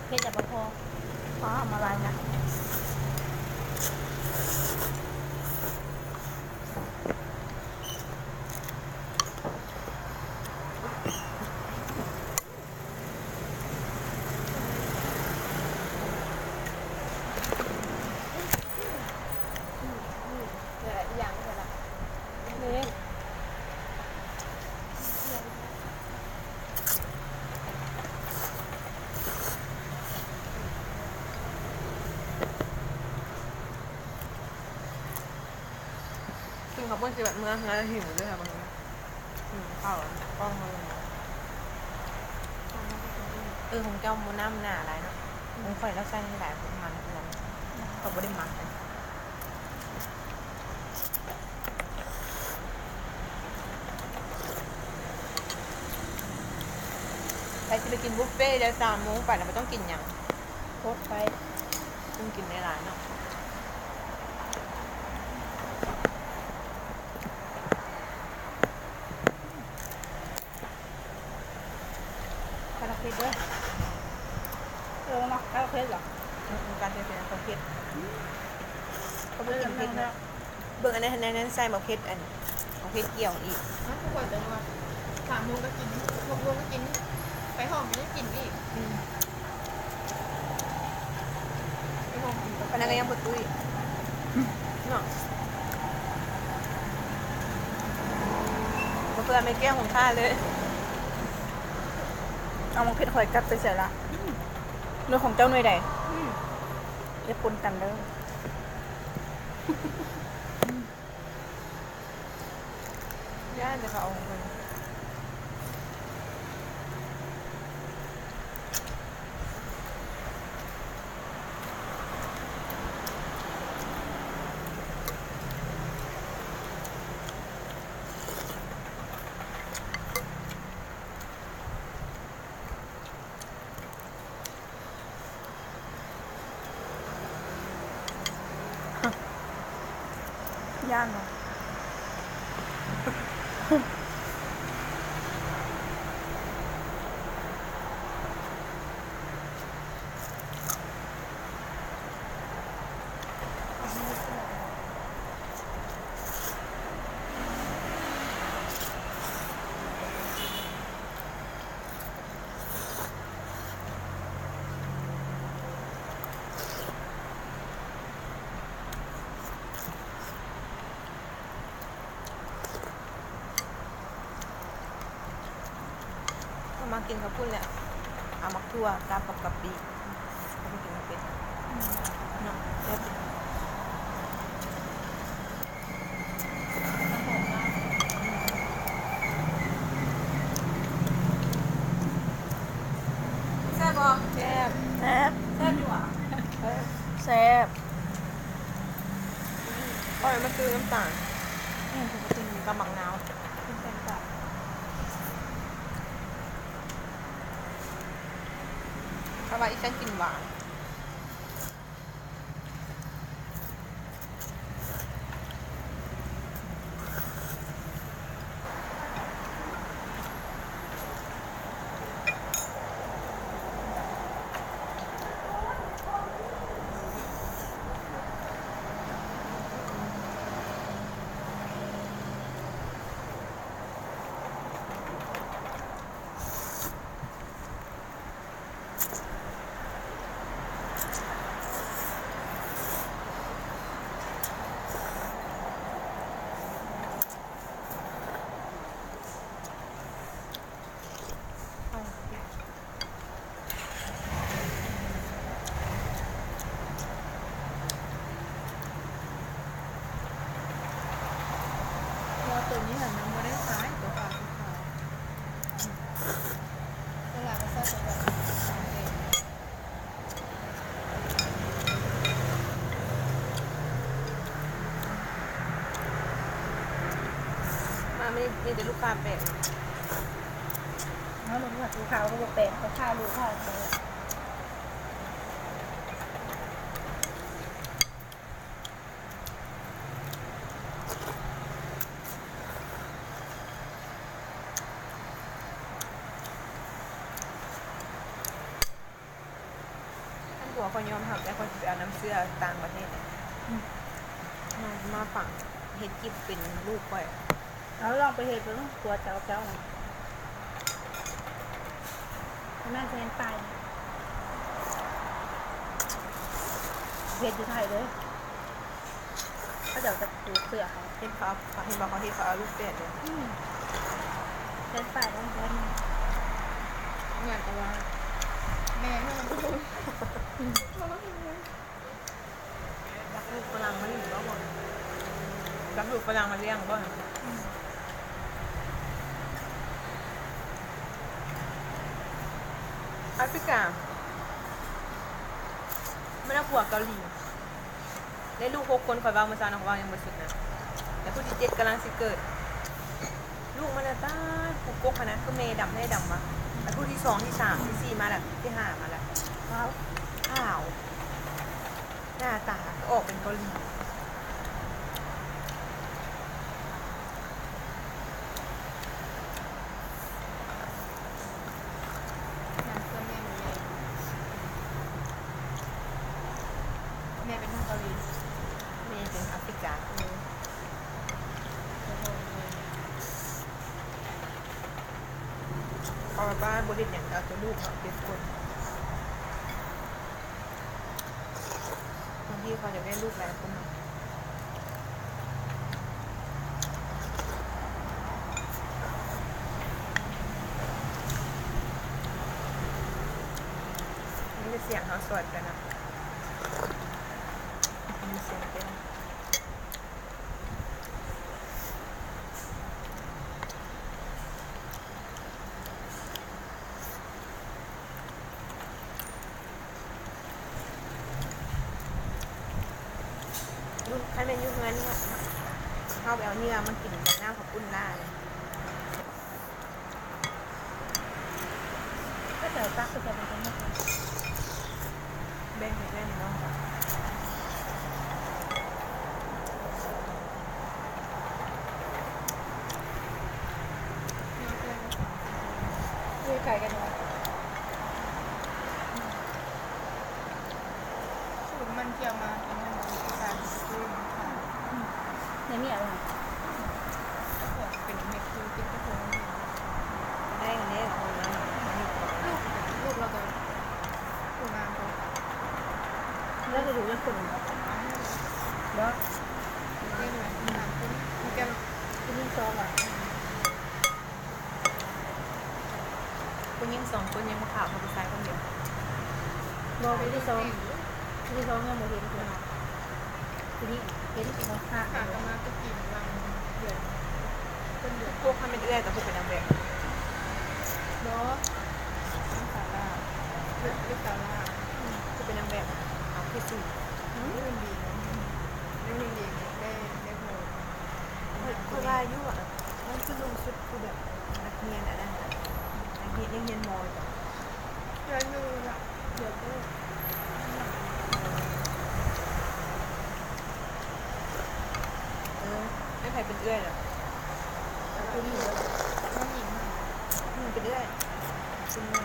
ເຜັດຢ່າບໍ່ພໍ ພໍເອົາມາຫຼາຍນະ. ກິນເຂົ້າປຸ້ນຊິແບບເມືອເຮືອນແລ້ວຫິວເດີ ເບິ່ງ ຫິວເຂົ້າ ກ້ອງເຮົາ. ເອີ ຂອງເຈົ້າບໍ່ນ້ຳໜາຫຼາຍເນາະ ຂອງຂ້ອຍລາວໃສ່ຫຼາຍ ມັນກວ່າ ຂ້ອຍບໍ່ໄດ້ມັກເລີຍ. ໃຜຊິໄປກິນບຸບເຟເດ ສາມໂມງໄປນະ ບໍ່ຕ້ອງກິນຫຍັງ ໂພດໄປ ເພິ່ນກິນໄດ້ຫຼາຍເນາະ. ກະລະເຜັດເດີ ເອີເນາະ ກະລະເຜັດເນາະ ເອີ ກະລະເຜັດ ເຜັດ ເຂົາບໍ່ກິນເຜັດເນາະ. ເບິ່ງອັນນັ້ນ ໃນນັ້ນໃສ່ໝາກເຜັດ ອັນໝາກເຜັດກ່ຽວອີກ. ອ້າວ ຂ້ອຍຈັ່ງວ່າ ສາມໂມງກໍກິນ ຫົກໂມງກໍກິນ ໄປຫ້ອງກໍຍັງກິນອີກ. ອືມ ປານນັ້ນກໍຍັງບໍ່ຕຸ້ຍເນາະ ບໍ່ເພື່ອແມ່ແກ້ວຂອງຂ້າເລີຍ. ເອົາໝາກເຜັດຂ້ອຍກັບໄປໃສລະ? ອືມ ໜ່ວຍຂອງເຈົ້າໜ່ວຍໃດ? ອືມ ຢ່າປົນກັນເດີ. ຢ້ານແຕ່ເຂົາເອົາຂອງເພິ່ນ. ຢ້ານເນາະ. ເຮົາມາກິນເຂົ້າປຸ້ນແຫຼະ ເອົາໝາກຖົ່ວກັບບັກກະປິ ເຮົາໄປກິນເຂົ້າເປັດເນາະ ແຊບ. ແຊບບໍ່? ແຊບ ແຊບ ແຊບຢູ່ຫວາ? ເອີ ແຊບ. ຂ້ອຍມາຊື້ນ້ຳຕານ ອືມ ຂ້ອຍມາຊື້ ກັບໝາກນາວ ກິນແກງປາ ເພາະວ່າອີ່ສັນກິນຫວານ. ເພາະວ່າໂຕນີ້ຫັ້ນມັນບໍ່ໄດ້ຂາຍ ໂຕຂາຍຄືຂາຍ ຕະຫຼາດກໍໃຊ້ສຳລັບ ມາ ມີ ມີແຕ່ລູກຄ້າແປກເນາະ ເຮົາລົງມາຊື້ເຂົ້າກໍບໍ່ແປກ ເຂົາຂາຍລູກຄ້າແປກ. ເ ຂ້ອຍຍອມຮັບແລ້ວ ຂ້ອຍຊິໄປເອົານ້ຳເຊື້ອຕ່າງປະເທດ. ອືມ ມາ ມາຝັງເຮັດກິບເປັນລູກຂ້ອຍ. ເອົາ ລອງໄປເຮັດເບິ່ງ ຜົວເຈົ້າ ເຈົ້ານະ ປະມານແສນປາຍ ເຮັດຢູ່ໄທເດີ. ເຂົາເຈົ້າຈະປູກເສື້ອໃຫ້ ເຫັນເຂົາ ເຫັນບໍ່ ເຂົາເຮັດ ເຂົາເອົາລູກແປດເລີຍ. ອືມ ແສນປາຍ ເອີ ແສນໜຶ່ງ ເໝືອນກັບວ່າແມ່ເຮົາ ອືມ ຈັກລູກຝຣັ່ງມາຫຼິ້ນບໍ່ ຈັກລູກຝຣັ່ງມາລ້ຽງບໍ່. ອືມ ອາຟຣິກາ ມັນເອົາຜົວເກົາຫຼີ. ແລະລູກຫົກຄົນ ຂ້ອຍເວົ້າມື້ເຊົ້ານະ ຂ້ອຍເວົ້າຍັງບໍ່ສຸດນະ ແລະຜູ້ທີເຈັດກຳລັງຊິເກີດ. ລູກມັນນະ ຕາຍ ຜູ້ກົກຫັ້ນນະ ຄືແມ່ດຳແທ້ດຳວ່າ ແລະຜູ້ທີສອງ ທີສາມ ທີສີ່ ມາແລ້ວ ທີຫ້າ ມາແລ້ວ ຂາວ ຂາວ ໜ້າຕາກໍອອກເປັນເກົາຫຼີ. ແມ່ເປັນຄົນເກົາຫຼີ ແມ່ເປັນອາຟຣິກາ. ເອີ ເຂົາວ່າບໍ່ເຮັດຫຍັງ ເອົາແຕ່ລູກເນາະ ເຈັດຄົນ. ບາງທີເຂົາຢາກໄດ້ລູກຫຼາຍຄົນເນາະ. ມີແຕ່ສຽງເຮົາສອດກັນນະ ມີສຽງແກ້ວ. ຢູ່ ຄັນແມ່ນຢູ່ເຮືອນນີ້ ເຮົາໄປເອົາເຫຍື່ອມາກິນກັບນ້ຳເຂົ້າປຸ້ນລ້າ. ເຂົາເຈົ້າຕັກໃສ່ ແບ່ງໃຫ້ເອື້ອຍໃຫ້ນ້ອງ. ຢູ່ໃກ້ກັນບໍ່? ສູດມັນຈະມາກິນນຳກັນຄືກັນ. ອືມ ໃນເມຍລະ ເປັນເມັດຄືເປັນຕົວ ໄດ້ແລ້ວ ລູກ ລູກລາວກໍ ຜູ້ງາມເລີຍ. ລາວຈະຢູ່ຈັກຄົນ? ບໍ່ ເປັນສາມຄົນ ຜູ້ຍິງສອງຫວາ? ຜູ້ຍິງສອງຄົນຍັງບໍ່ຂາວເທົ່າຜູ້ຊາຍຄົນດຽວ. ບໍ່ ຜູ້ທີສອງ ຜູ້ທີສອງຍັງບໍ່ເຫັນເທື່ອ. ຜູ້ນີ້ເຫັນບໍ່? ຫາກັນມາແຕ່ປີຫຼັງເດືອນ ຕົ້ນເດືອນ. ພວກເຮົາແມ່ນເອື້ອຍກັບຜູ້ເປັນນາງແບບ. ບໍ່ ນາງສາວລາວ ເປັນສາວລາວ ຜູ້ເປັນນາງແບບ. ເອົາ ຄືຊື່ ອືມ ເລື່ອງດີເນາະ ເລື່ອງດີ ໄດ້ ໄດ້ໂພສ. ຂ້ອຍ ຂ້ອຍວ່າຢູ່ວ່າ ມັນຄືນຸ່ງຊຸດຄືແບບນັກຮຽນອັນນັ້ນນະ ນັກຮຽນ ຍັງຮຽນ ມ. ເດືອນໜຶ່ງລະ ດຽວເດີ. ເອີ ແມ່ນໃຜເປັນເອື້ອຍລະ? ຜູ້ຍິງ ຜູ້ຍິງ ຜູ້ຍິງເປັນເອື້ອຍ ຜູ້ຍິງ.